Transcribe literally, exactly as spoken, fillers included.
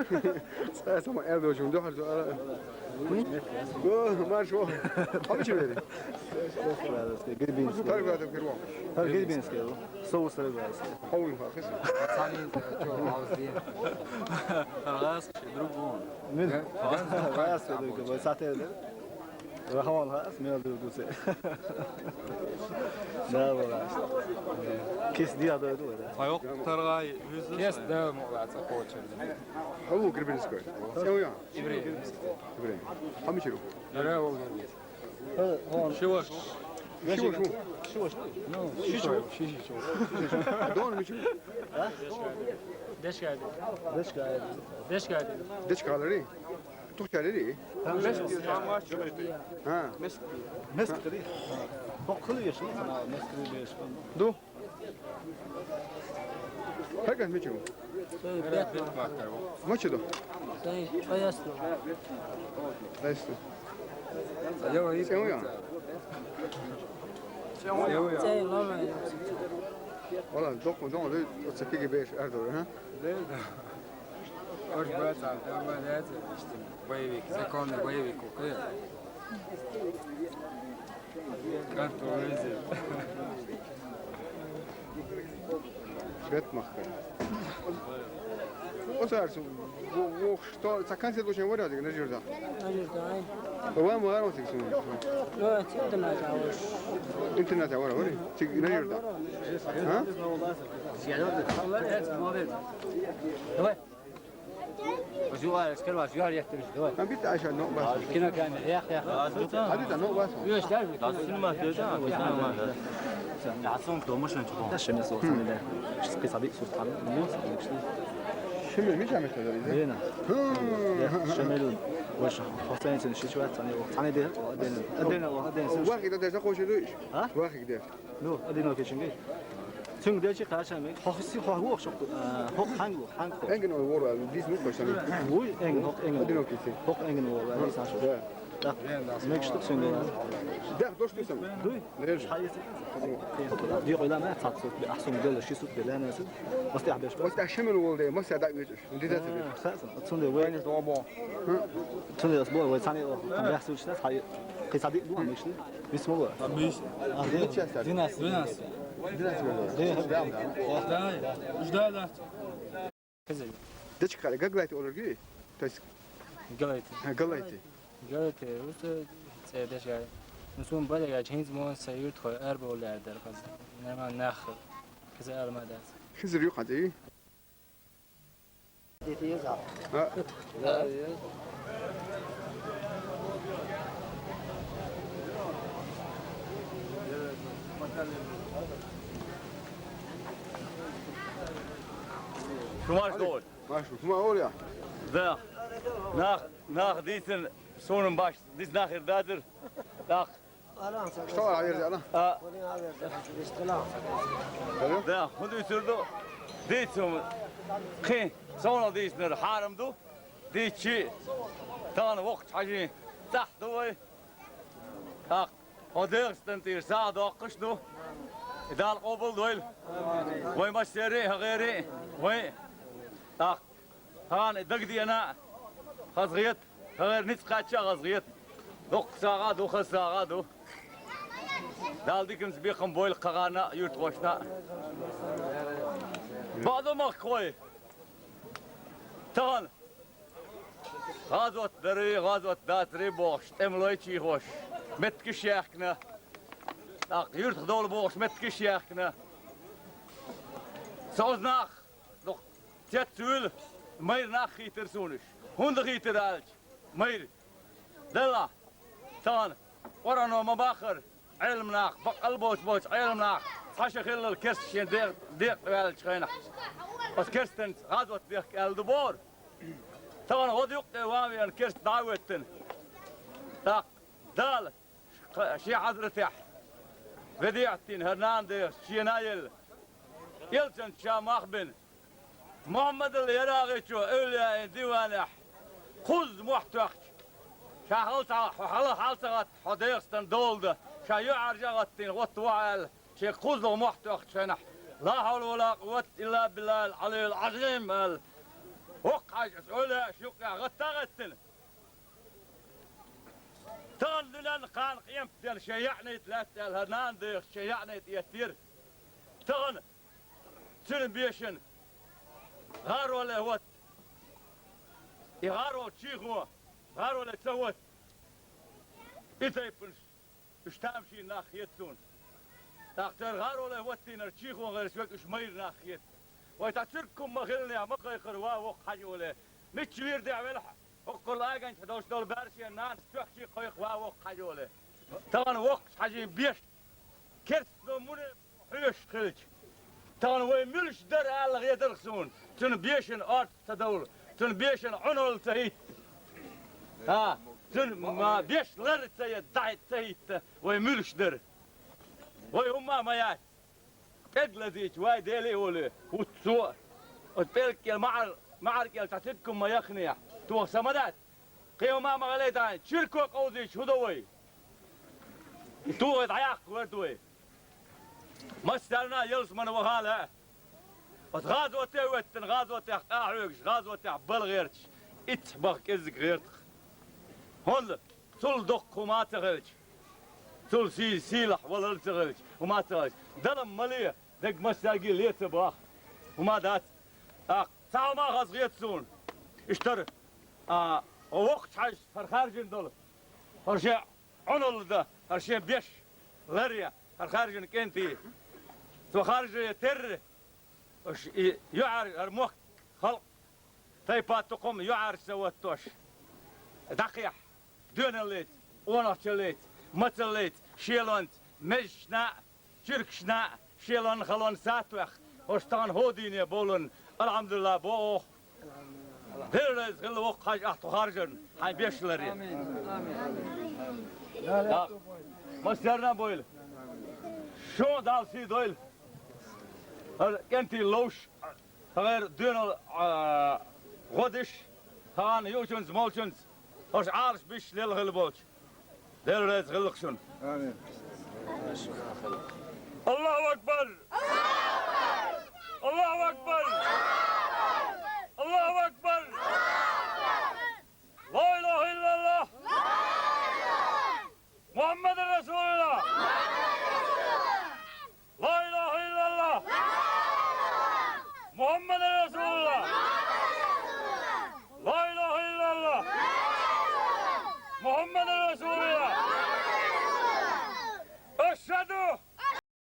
Цкъа сама аьлла долчун дуьхьал ду ала. О, марш ваха. Хьо мичара веара? Гребинский. Таргадам кирва. Гар Гребинский. Соус таргадам. Хьо вуй хахис? Цамин, чё, хьо вуй? Таргас, друг вон. Мин. Таргас, друг вон. Сатер. Рахман хаас мел ду дусе. Да, вала. Кис диа да ду, да. Айок таргай визу. Кис да, мула, ца хоче. Хьо вуй Гребинский? Сен вуй? Еврей. Еврей. Хьо мичара ву? Еврей вол. Шиваш. Шиваш ву? Шиваш. Ну, шишо, шишо. Дон мичара ву? А? Дешгай. Дешгай. Дешгай. Дешгай лари? Тухталери? Ха. Меск. Меск тери. Боккъал еш, ну, сана меск тери еш. Ду. Хагас мичу? Сой бет. Мачу ду? Сой поясно. Поясно. Сен вуй? Сен лама. Вала, докъ, докъ, докъ, оцепиги беш ардор, ха? Ош бац, а, там бац, иште, боевик, законный боевик, окей. Карту везет. Швед махка. О, царь, во, во, что, ца концерт очень варят, на жирда. На жирда, ай. Вам варят, тик сум. Ну, интернет, а уж. Интернет, а варят, варят. Тик на жирда. А? Давай. Жуар, скрывай, жуар яттырыш, давай. А бит аша, ну, бас. Кино камера, ях, ях. А бит, ну, бас. Юш, да, да, синема, да, да, синема, да. Яцун домашен чугун. Да, шеме со, сами да. Шиски саби султан. Ну, шеме, ми чаме что да. Дена. Шеме лун. Вош, хостен сен шичват, сани, сани де, дена. Дена, дена. Вахи да, да, хочешь. А? Вахи да. Ну, одинокий чинги. Цунг дечи качами. Хохси хох вох шок. Хох ханг вох, ханг вох. Энген ол вора, дис мут башан. Вуй, энген, хох энген. Одинокий си. Хох энген вора, дис ашо. Да. Так. Мек штук цунг. Да, дош ты сам. Дуй. Режь. Хайс. Ди ойла ма цат сут, ахсун дел ши сут белана сут. Масти ахбеш. Вот ашемен волде, маса да веч. Дида сут. Хасан, цунде вай. Цунде ас бо, вай цани. Там яхсу чна, хай. Кисади ду амешли. Бисмолла. Двенадцать. Двенадцать. Ждал, да. Кызыл. Дечка, как говорит, олар ги? То есть, говорит. А, говорит. Говорит, вот, э, це дешка. Ну, сум бале, я чейнз мон саюрт хо, арбо лярдер, каз. Нема нах. Кызыл алмадас. Кызыл юк, хати. Шумаш дой. Машу, шума оря. Да. Нах, нах дисен сонун баш, дис нахир дадыр. Так. Что ала верзе, ана? А. Да, худ үсүрдү. Дицум. Хи, соңа дийснер харымду. Дичи. Тан вок чажи. Тах дуй. Так. О дерстен тир са доккуш ду. Дал къобул дуйл. Вай масери, хагери. Вай. Так. Хана дагдиана хазгъият, хагар ницкъача хазгъият. Докъ сагъа ду, хаз сагъа ду. Дал диким сбихам бойл къагъана юрт къошна. Бадо мах кой. Тан. Гъазот дари, гъазот датри бохш, тӀемлой чи хош. Меткиш яхкна. Так, юрт хдол бохш, меткиш яхкна. Сознах. Дукъ, цецвуьйла, майра нах хийтира суна уьш. ХӀунда хийтира аьлча, майра. Делла, тахана, Къуръано ма баххара, Ӏелам нах, бакъал боцу-боцу Ӏелам нах, цхьа ши хиллал керста шен декъ-, декъа ваьллачу хенахь. Оцу керстанца гӀазот дехка аьлла ду бохура. Тахана гӀо юкъа тӀе ван веана керста дӀа а веттина. ТӀаккха Дала Кха-, шен хьазратехь, ведеӀат дина хӀара нана дехаш шена а елла, элчанца ша мах бина. Мухьаммадал ярагӀечо эвлияийн диванехь кхузза мохь тоьхча, ша хьала ца, хьо хьала, хьала ца гӀатта, хьо дехастан дола дан, ша юьхьӀаьржа а гӀаттийна, гӀоттавахьа аьлла, шен кхузлагӀа мохь тоьхчу хенахь, ла хьавла ва ла къуввата илла биллахӀил Ӏалиййил Ӏазим аьлла, Воккха Хьажас Ӏуьллуш юккъехь гӀатта а гӀеттина. Тахана дуьненна кхана къематдийнахь шен яӀнийта лаьтта аьлла, хӀара нана дехаш шен яӀнийта эттира. Тахана цуьнан бешан гӀароле хӀотта. И гӀарол чийхо гӀароле ца хӀотта. И тайпанаш уьш тамашийна нах хета суна. ТӀаккха цара гӀароле хӀоттийнарг чийхо гӀерташ верг уьш майра нах хета. Вай цхьа цуьркан хӀума ма хиллинехь ма кхайкхара ван Воккха Хьажа оле. Мичча вийр де велахь, хӀокхул аганчохь долуш долу баьрша нанас чохчий кхойкху ван Воккха Хьажа оле. Тахана Воккхачу Хьажин беш керстано муне хьоьжуш хилча, тахана вай муьлш дара ала хетарх суна, цуьнан бешан орца ца довла, цуьнан бешан Ӏуналла ца хӀитта. ХӀа, цуьнан ма-, беш лар ца я, дахьа ца хӀитта, вай муьлш дара. Вай хӀумма а ма яц. ПӀелг лазийча вай Деле а волу, хӀутту цо а. Оцу пӀелг кӀел маӀар-, маӀар кӀел цхьа цуьркан хӀума ма яхнехь, тоха са ма дац. Кхин хӀума а ма хилийтахьа, чуьрко къовзийча хӀун до вай? И тухий дӀаяккха верг ду вай. Массарна а ялсамане ваха а лаьа. Оцу гӀазоте а хӀоьттина, гӀазотехь къа а хьоьгуш, гӀазотехь бала гӀерташ, иццахь баха кӀеззиг гӀерта-кх. ХӀунда? Цул доккха хӀума а ца хилча, цул сий-, сийлахь валар а ца хилча, хӀума а ца хилча, далам ма ле, дерг массаьрга а ле ца боху. ХӀума дац. ТӀаккха цхьа хӀума а хазахета суна. Иштта хӀара, а, Воккхачу Хьажас хӀара хаьржина долу, хӀара шен Ӏуналла дан, хӀара шен беш лар ян, хӀара хаьржина кӀентий. Цо харжа терра, аша и юьхьӀаьржа, хӀара мохк, халкъ, тайпа тукхум юьхьӀаьржа ца хӀоттош, дӀакхехьа, доьналлица, къонахчаллица, мацаллица, шелонца, межашна а, чуьркашна а, шелонна-халонна сатоьхна, хӀорш тахана хӀокху дийне бовларна, алхьамдулиллахӀ, боху оха. Дела реза хила Воккха Хьажа ахь тхо харжарна, хьайн беш ларъян. Амин. Амин. Так. Массарна а бойла. Шун а Далла сий дойла. ХӀара кӀентий ловш, тхайра доьналла, а, гӀо деш, тахана юучунца, молчунца, хӀорш Ӏалаш биш лелла хила болчу. Дела реза хилла-кх шуна. Амин. Аллаху акбар!